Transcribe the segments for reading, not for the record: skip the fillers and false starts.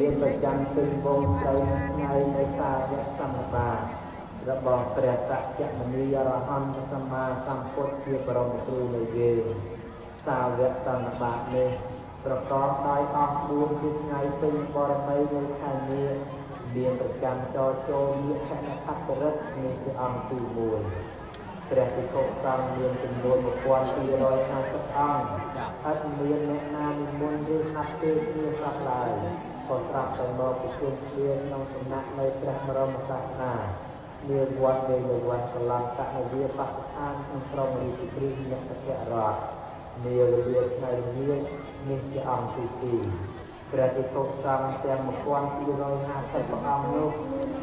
មានប្រចាំពេញវងត្រូវនឹងថ្ងៃនៃសាវកសន្និបាតរបស់ព្រះសក្យមុនីអរហន្តសម្មាសម្ពុទ្ធជាបរមគ្រូនៃយើងសាវកសន្និបាតនេះប្រកបដោយអស់4ជាថ្ងៃពេញបរមីនៃខែនេះមានប្រចាំចរចូលមាឃនខត្តរិទ្ធនេះជាអង្គទី1ព្រះភិក្ខុសង្ឃមានចំនួន1250អង្គអត់មានអ្នកណានិមន្តឬហាត់ទេគ្នាសោះឡើយក៏ស្រាប់តែមកប្រជុំគ្នាក្នុងសំណាក់នៃព្រះបរមសាសនានាវត្តនៃវត្តកលំតនវាបស្ថានក្នុងក្រុងរាជគិរីអ្នកភរដ្ឋនាវេលាថ្ងៃនេះនេះជាអង្គទី2ព្រះភិក្ខុសង្ឃទាំង1250អង្គនោះ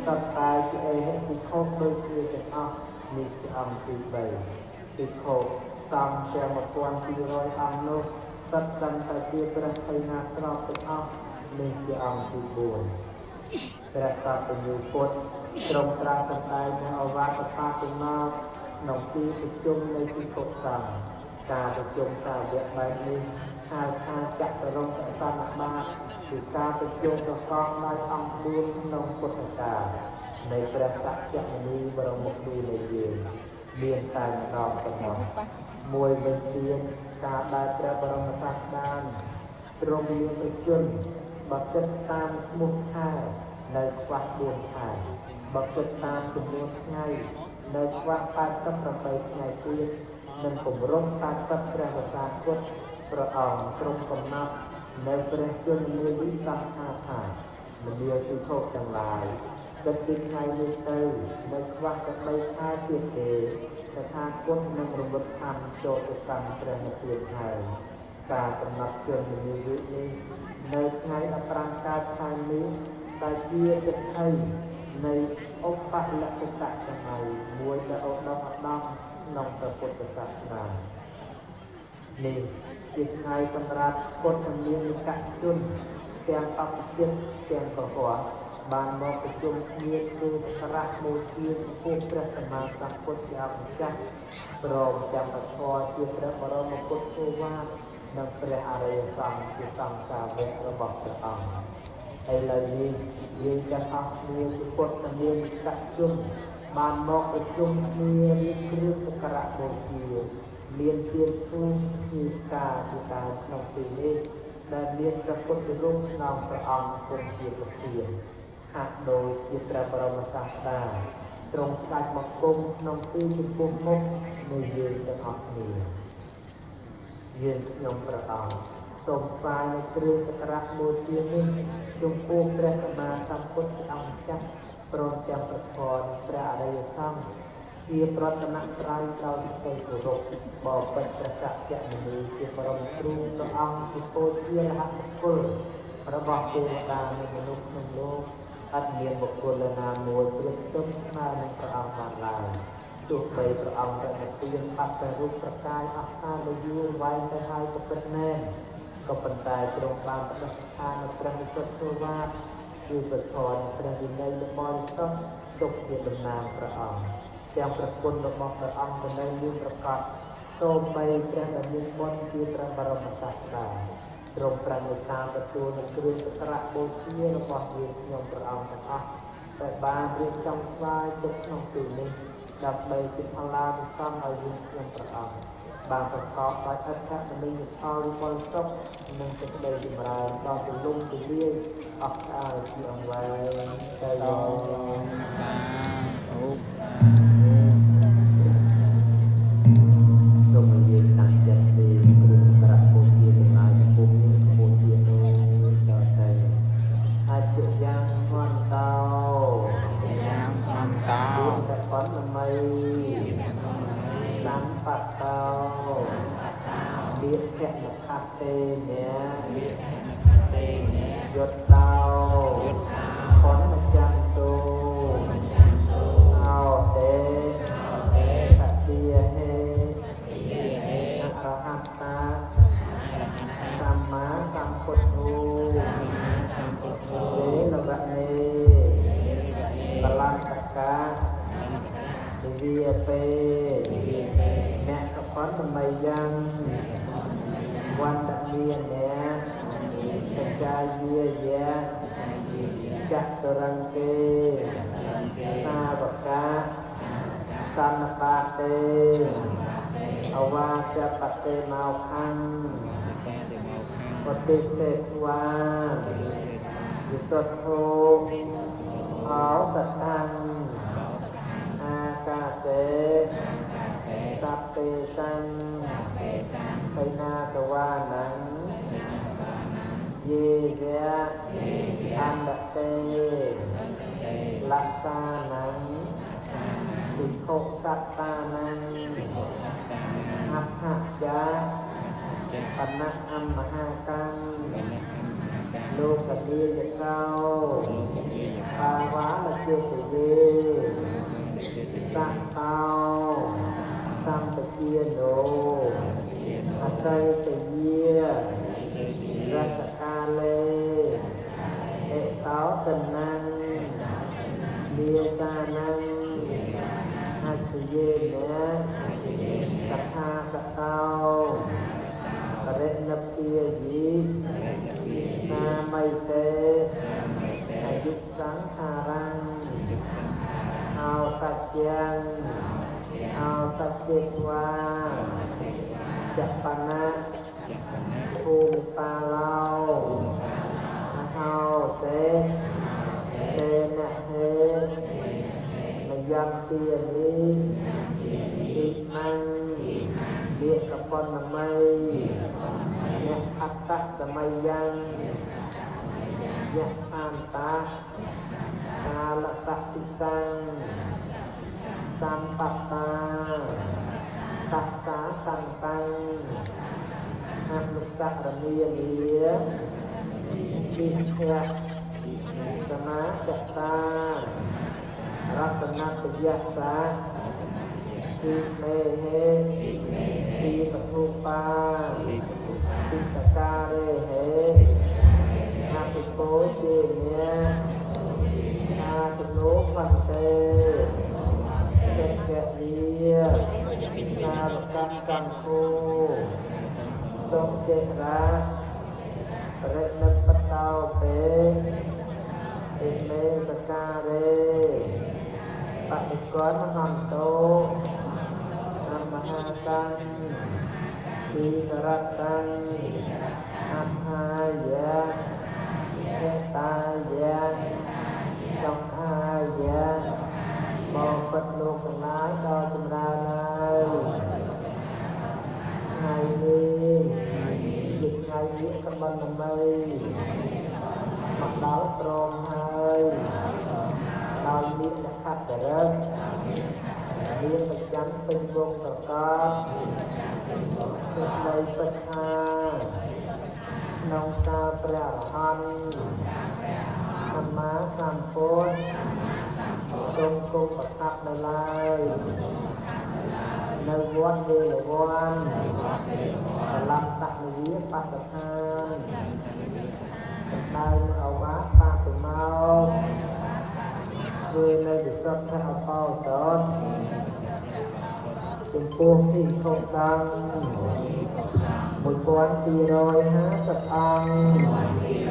សុទ្ធតែជាអេហិភិក្ខុដូចគ្នាទាំងអស់នេះជាអង្គទី3ភិក្ខុសង្ឃទាំង1200អង្គនោះសុទ្ធតែជាព្រះបៃណាស្របទាំងអស់នេះជាអង្គទី4ព្រះកតញ្ញូពុទ្ធទ្រង់ត្រាស់សម្ដែងនៅអវាទបាតិមាក្នុងទីប្រជុំនៃភិក្ខុសង្ឃការប្រជុំសាវកបែបនេះហៅថាចតុរង្គសន្និបាតគឺការប្រជុំប្រកបដោយអង្គ4ក្នុងពុទ្ធកាលនៃព្រះសក្យមុនីបរមគ្រូនៃយើងមានតែម្ដងប៉ុណ្ណោះមួយវិញទៀតការដែលព្រះបរមសាស្តាទ្រង់មានប្រជញ្ញបើគិតតាមឈ្មោះខែនៅខ្វះ4ខែបើគិតតាមចំនួនថ្ងៃនៅខ្វះ88ថ្ងៃទៀតនឹងគម្រប់80ព្រះវស្សាគតព្រះអង្គទ្រង់កំណត់នៅព្រះជន្មាវិសង្ខាថាមនាលភិក្ខុទាំងឡាយគិតពីថ្ងៃនេះទៅនៅខ្វះតែ3ខែទៀតទេតថាគតនឹងរំលឹកធម្មចូលទៅកាន់ព្រះនិព្វានហើយការកំណត់ជន្មាវិនេះនៅថ្ងៃ15កើតខែនេះដែលជាទិដ្ឋិនៃឧបលក្ខិតសម័យមួយដែលឧត្តមឧត្តមក្នុងព្រះពុទ្ធសាសនានេះជាថ្ងៃសម្រាប់ពុទ្ធមានិកជនទាំងបព្វជិតទាំងកុហកបានមកប្រជុំគ្នាធ្វើសក្ការៈបូជាចំពោះព្រះសម្មាសម្ពុទ្ធជាអម្ចាស់ព្រមទាំងពធជាព្រះបរមពុទ្ធោវាទនិងព្រះអរិយសង្ឃជាសង្ឃសាវករបស់ព្រះអង្គឥឡូវនេះយើងទាំងអស់គ្នាជាពុទ្ធមានិកជនបានមកប្រជុំគ្នារៀបគ្រឿងសក្ការៈបូជាមានជាធូបជាផ្កាជាដើមក្នុងទីនេះដែលមានព្រះពុទ្ធរូបក្នុងព្រះអង្គគង់ជាប្រធានហាក់ដូចជាព្រះបរមសាស្តាទ្រង់ស្ដេចបង្គំក្នុងទីចំពោះមុខនៃយើងទាំងអស់គ្នាយើងខ្ញុំព្រះអង្គសូមថ្វាយនូវគ្រឿងសក្ការៈបូជានេះចំពោះព្រះសម្មាសម្ពុទ្ធអង្គម្ចាស់ព្រមទាំងព្រះធម៌ព្រះអរិយសង្ឃជាប្រតនត្រ័យដោយសេចក្តីគោរពបបិទ្ធព្រះសក្យមុនីជាបរមគ្រូព្រះអង្គជាពោធិរហបុគ្គលរបស់ទេវតានិងមនុស្សក្នុងលោកអត់មានបុគ្គលណាមួយប្រៀបផ្ទឹមស្មើនឹងព្រះអង្គបានឡើយទោះបីព្រះអង្គដែលទានបាត់តែរូបប្រកាយអស់កាលយូរវែងទៅហើយក៏ពិតមែនក៏ប៉ុន្តែទ្រង់បានបដិស្ថាននៅព្រះវិសុទ្ធោវាទគឺព្រះធម៌ព្រះវិន័យដ៏បរិសុទ្ធទុកជាតំណាងព្រះអង្គទាំងព្រះគុណរបស់ព្រះអង្គនៅមានប្រកបសូម្បីព្រះដែលមានបុណ្យជាព្រះបរមសាស្តាទ្រង់ប្រមេត្តាទទួលនូវគ្រឿងសក្ការៈបូជារបស់យើងខ្ញុំព្រះអង្គទាំងអស់តែបានរៀបចំថ្វាយទុកក្នុងទីនេះដើម្បីជាផល្លានុសង្ឃឲ្យយើងខ្ញុំព្រះអង្គបានប្រកបដោយអត្ថមនីផលវិបុលសុខនិងសេចក្តីចម្រើនដល់ទូលំទូលាយអស់កាលជាអង្វែងទៅ សាធុសាធុ សូមឲ្យយើងតាំងចិត្តពីគ្រឿងសក្ការៈបូជាទាំងឡាយចំពោះនេះបូជានោះតទៅអច្ចយ៉ាងហន្តោ យ៉ាងអន្តោ ពុទ្ធបណ្ណម័យសម្បតោមេភនខតេនៈយតោខនចន្ទោអោតេតតិហេអរហត្តាសម្មាសម្ពុទ្ធោ សម្ពុទ្ធោ វេលវនេកលន្តកានិវាពេអ្នកកបណ្ណមយ៉ាងវន្តមានអ្នកសច្ចាយាយៈ ចតុរង្គេសាវកាសន្បាតេអវាចបតិមោខੰបតិសេវាវិសុទ្ធោអោតតាំងអាកាសេសព្ពេសੰបៃណាតវានੰយេយៈអន្តតេលក្សានੰពិខុសត្តានੰអដ្ឋយាបណៈអមហាកាំងលោកនីយកោបាវាលចេតយេសតោសម្បជាណោអតីតយារតកាលេអេតោតនੰលាតានੰអច្ចយេនៈតថាកតោបរិណព្យាយិនាមៃតេអាយុសង្ខារੰអោសច្ចੰអោសច្ចេវាចបណៈភូមិបាឡោអហោតេតេនហេមយំទានិទិមੰលាកបណ្ណម័យអ្នកអត្តសម័យយ៉ាងយៈអន្តាកាលតតិតាំងសម្បតាតស្សាសន្តាំងអនុស្សរនីលានិភៈសមាចតារតនតយសាទិមេហេទីបទុបាទិតការេហេអភិពោជេញាអាទនោភន្ទេចេកវិសាវកសង្ឃោសុចេរាបរិណិបតោពេអិមេសការេបតិកនហន្តោអមហាតាំងទីរតាំងអហាយៈហេតាយៈសង្ខាយៈបងពិតលោកទាំងឡាយដល់ចម្រើនហើយថ្ងៃនេះជាថ្ងៃវិកបណ្ណមីមកដល់ព្រមហើយដោយមានលក្ខតរិទ្ធមានប្រចាំពេញវងប្រកបសេចក្តីពិតថាក្នុងកាលព្រះអរហន្តសម្មាសម្ពុទ្ធទ្រង់គង់ប្រថាប់នៅឡើយនៅវត្តវេលវ័នបលំតនិយាបស្ថានសម្ដែងអវាទបាតុមោធ្វើនៅវិសុទ្ធអបោសតចំពោះភិក្ខុសង្ឃ1250អង្គ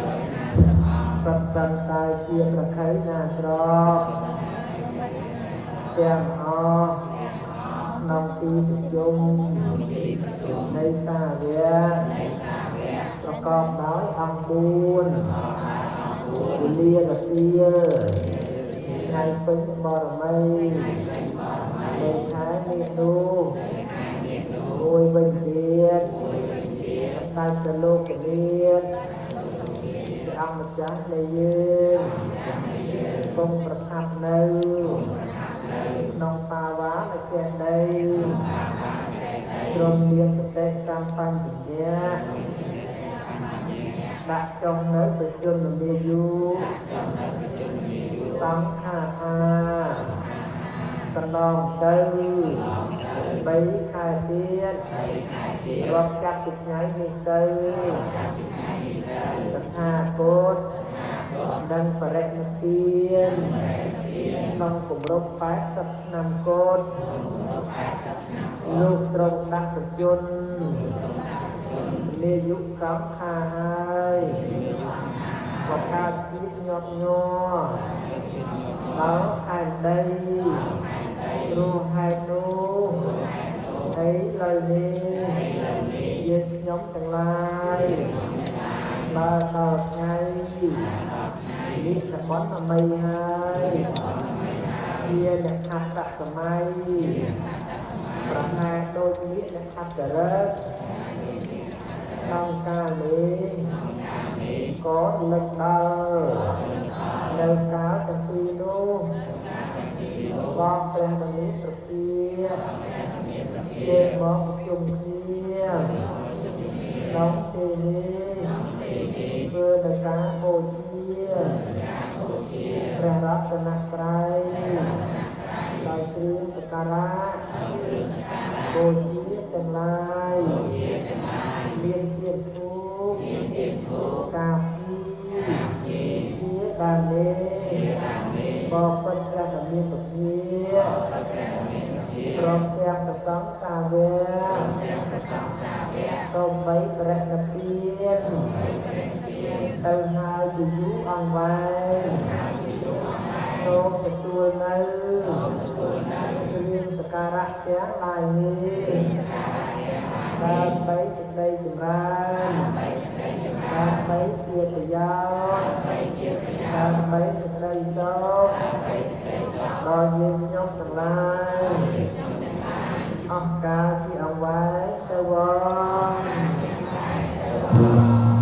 សត្វតតែជាប្រខៃណាស្របទាំងអស់ក្នុងទីប្រជុំនៃសាវកប្រកបដោយអង្គ4វេលារសៀលថ្ងៃពេញបរមីនៃខែនេះនោះមួយវិញទៀតដាច់ទៅលោកនាថព្រះអង្គម្ចាស់នៃយើងគង់ប្រថាប់នៅក្នុងបាវានៃចេតិយទ្រង់មានសតិសម្បញ្ញៈដាក់ចុងនៅប្រជជនមាយុសង្ខាថាកន្លងទៅ3ខែទៀតរាប់ចាប់ពីថ្ងៃនេះទៅតថាគតនិងបរិនិព្វានក្នុងគម្រប់80ឆ្នាំគតលោកទ្រង់ដាក់ប្រជជននាយុសង្ខាហើយបកាជាតិ ញាប់ញ័រដល់ផែនដីព្រោះហេតុនោះឥឡូវនេះយើងខ្ញុំទាំងឡាយដើរដល់ថ្ងៃនេះតបនអមីហើយជាអ្នកអត្តសម័យប្រហែលដូចនេះអ្នកអត្តរិទ្ធក្នុងកាលនេះក៏លិចដល់នៅកាលទាំងពីរនោះបងព្រះមនីប្រពាគេមកប្រជុំគ្នាក្នុងទីនេះធ្វើនៅការបូជាព្រះរតនត្រ័យដោយគ្រឿងសក្ការៈបូជាទាំងឡាយមានធាតុធូបកាពីជាដើមនេះបបិទ្ធព្រះមានពភាព្រមទាំងប្រសង្ឃសាវកសូម្បីព្រះនិព្វានទៅហើយជាយូរអង្វែងសូមទទួលនៅគ្រឿងសក្ការៈទាំងឡាយនេះដើម្បីសេចក្តីចម្រើនដើម្បីជាប្រយោជន៍ដើម្បីសេចក្តីសុខដល់យើងខ្ញុំទាំងឡាយអស់កាលជាអង្វែងទៅវង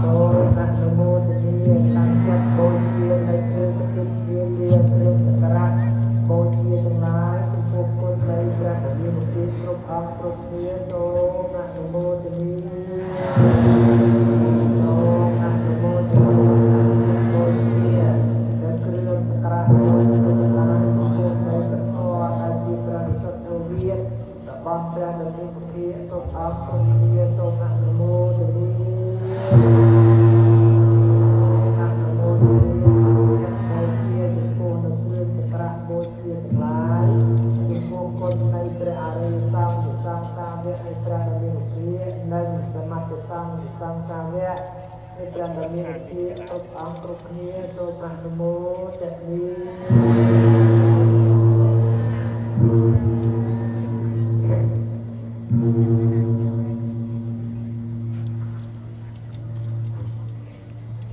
សូមអនុមោទនាតាំងចិត្តបូជានៃគ្រឿងប្រជុំជាលាគ្រឿងសក្ការៈបូជាទាំងឡាយចំពោះគុណនៃព្រះរាមាភិគ្រប់អង្គគ្រប់គ្នាសូមអនុមោទនាសូមអនុមោទនាបូជានៃគ្រឿងសក្ការៈបូជាទាំងឡាយចំពោះនៃព្រះធម៌ដែលជាព្រះវិសុទ្ធវិទ្យារបស់ព្រះរាមាភិគ្រប់អង្គគ្រប់គ្នាសូមអនុមោទនាអនុមោទនាបូជាចំពោះនៅគ្រឿងសក្ការៈបូជាទាំងឡាយចំពោះគុណនៃព្រះអរិយសង្ឃសង្ឃសាវកនៃព្រះរាមាភិនិងសមត្ថសង្ឃសង្ឃសាវកនៃព្រះរាមាភិគ្រប់អង្គគ្រប់គ្នាសូមអនុមោទនា